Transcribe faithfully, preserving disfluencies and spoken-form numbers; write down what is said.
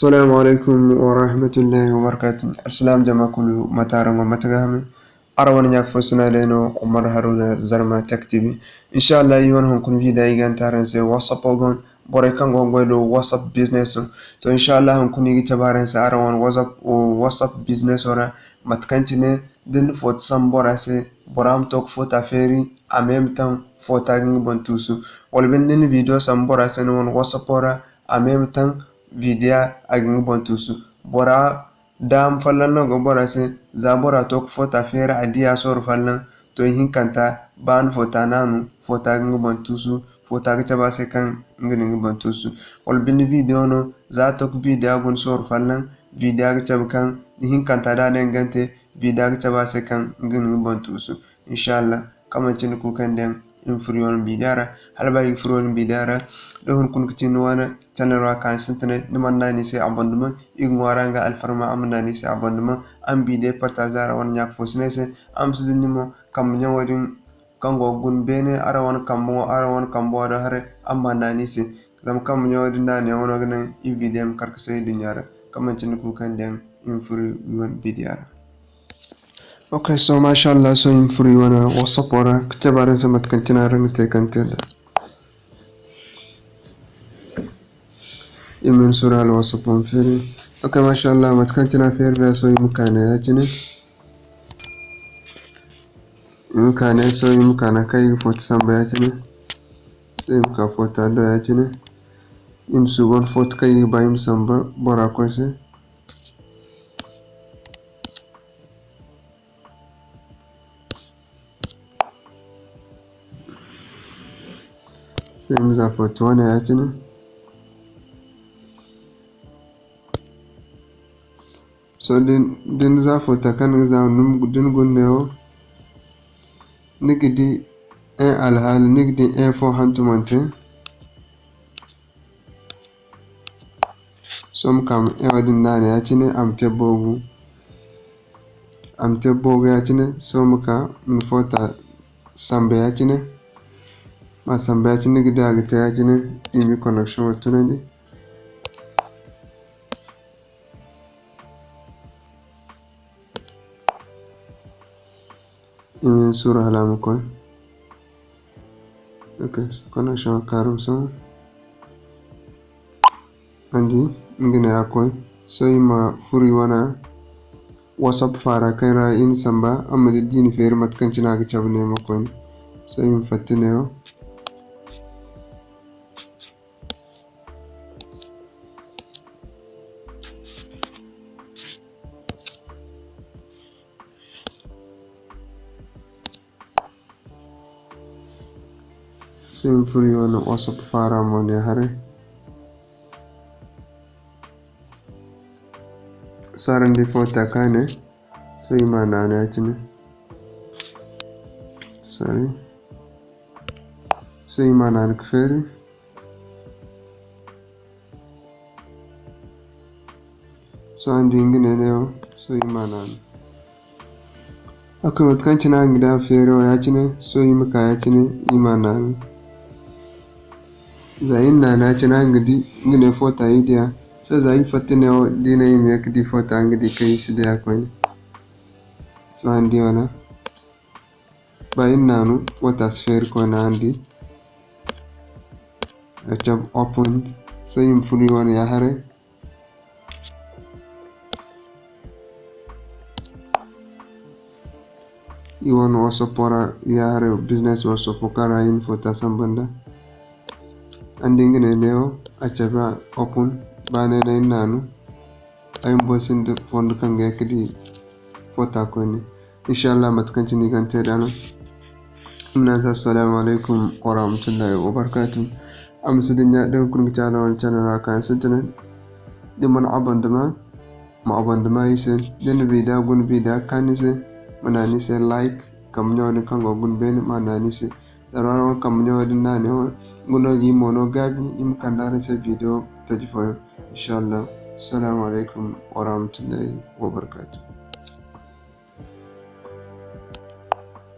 Assalamu alaikum wa rahmatullahi wa barakatuh. Alsilaam jama kulu, mate araŋ go, mate ga hame? Araŋ wane ɲa fo sina day no, Umar Haruna, Zarma Tech T V. Inshallah, iri wane hunkuna video iri ga te araŋ se WhatsApp boŋ, borey kaŋ go ga goy da WhatsApp business. To, inshallah, hunkuna iri ga cabe araŋ se araŋ wane WhatsApp, WhatsApp business ra, mate kaŋ cine da ni na foto sambu bora se, bora ma to ga foto feeri, a ma ye ma taŋ foto ga nga boŋ tuusu. Wala binde da ni na video sambu bora se ni wane WhatsApp ra, a ma ye ma taŋ video a ga nga boŋ tuusu. Bora daama folloŋ no go bora se, za bora to ga foto feeri a di a sorro folloŋ, to ihinkanta ba ni foto naanu, foto ga nga boŋ tuusu, foto ga cabe a se kaŋ nga na nga boŋ tuusu. Wala binde video no, za a to ga video guna sorro folloŋ, video ga cabe kaŋ ihinkanta da a ne nga te, video ga cabe a se kaŋ nga na nga boŋ tuusu. Inshallah, kaŋ manci ni kuukandiyaŋ iri ma furo iri wane video ra. Hala ba iri ga furo iri wane video ra, da hunkuna ga ti ni wane channel ra ka ni sintinay, ni mana naanu iri se abonnement, iri ga ŋwaaray araŋ ga alfarma araŋ ma naanu iri se abonnement, araŋ ma video partager araŋ wane ɲa fo sinay se, araŋ ma si dinya mo kambe ɲaŋo din kaŋ go ga guna beene, araŋ wane kambe ŋwa, araŋ wane kambe ŋwa do haray, araŋ ma naanu iri se. Zama kambe ɲaŋo din naanuyaŋo no ga naŋ iri video ma kar ga say duɲɲa ra, kaŋ manci ni kuukandiyaŋ iri ma furo iri wane video ra. Ok, so mashallah, so iri ma furo iri wane WhatsApp ra ga cabe araŋ se mate kaŋ cine araŋ ga te kaŋ te nd'a. Iri ma hin suuru hala WhatsApp ma feeri. Ok, mashallah, mate kaŋ cine a feeri nd'a, so iri ma ka ne ya-cine. Iri ma ka ne, so iri ma ka ne kaŋ iri ga foto samba ya-cine. So iri ma ka foto do ya-cine. Iri ma suuban foto kaŋ iri ga ba iri ma samba bora koy se. Sohõ iri ma za foto wane ya-cine. Sohõ da ni za foto kaŋ ni ga za, da ni guna neewo, ni ga di eh alhaali, ni ga di eh fo hantumante. Sohõ ma ka ma ewa din naanu ya-cine, a ma te boogu. A ma te boogu ya-cine, sohõ ma ka ma ni foto samba ya-cine. Ma samba ya-cine, ni ga di a ga te ya-cine, iri ma connection wo tunandi. Iri ma hin suuru hala a ma koy. Ok, connection kaarum sohõ. Araŋ di, nga ne a koy. Sohõ iri ma furo iri wane WhatsApp faara kaŋ ra iri na samba, araŋ ma di da iri na feeri mate kaŋ cine a ga cabe neemo koyne. Sohõ iri ma fatta neewo. Sohõ iri ma furo iri wane WhatsApp faara mo ne haray. Sohõ araŋ di foto kaŋ a ne. Sohõ iri ma naanu ya-cine. Sorry. Sohõ iri ma naanu ga feeri. Sohõ araŋ di nga ne neewo, sohõ iri ma naanu. Ok, mate kaŋ cine araŋ ga di a feeri wo ya-cine, sohõ iri ma ka ya-cine, iri ma naanu. Za iri naanu ya-cine, araŋ ga di nga ne foto iri diya. Sohõ za iri fatta neewo, da iri ne iri ma ye ga di foto, araŋ ga di kaŋ iri si diya koyne. Sohõ araŋ di wane. Ba iri naanu, foto si feeri koyne araŋ di. A cabe open. Sohõ iri ma furo iri wane ya haray. Iri wane WhatsApp ra, ya haray business WhatsApp kaŋ ra iri na foto samba nda. Araŋ di nga ne neewo, a cabe open, ba ne no iri naanu. Ay bumbo sinda fondo kaŋ ga ye ga di foto koyne. Inshallah, mate kaŋ cine i ga te da no. Iri ma ne araŋ se assalamu alaikum wa rahmatullahi wa barakatuh. Araŋ ma si dinya da hunkuna ga ti araŋ wane channel ra kaŋ yaŋ sintina. Da ni mana abonnement, ma abonnement iri se. Da ni na video guna, video kaanu ni se, ma naanu iri se like, kambe ɲaŋo din kaŋ go ga guna beene, ma naanu iri se. Zama araŋ wane kambe ɲaŋo din naanu yaŋo, nga no ga iri mo no gaabi, iri ma kande araŋ se video taji fooyaŋ. Inshallah. Assalamu alaikum wa rahmatullahi wa barakatuh.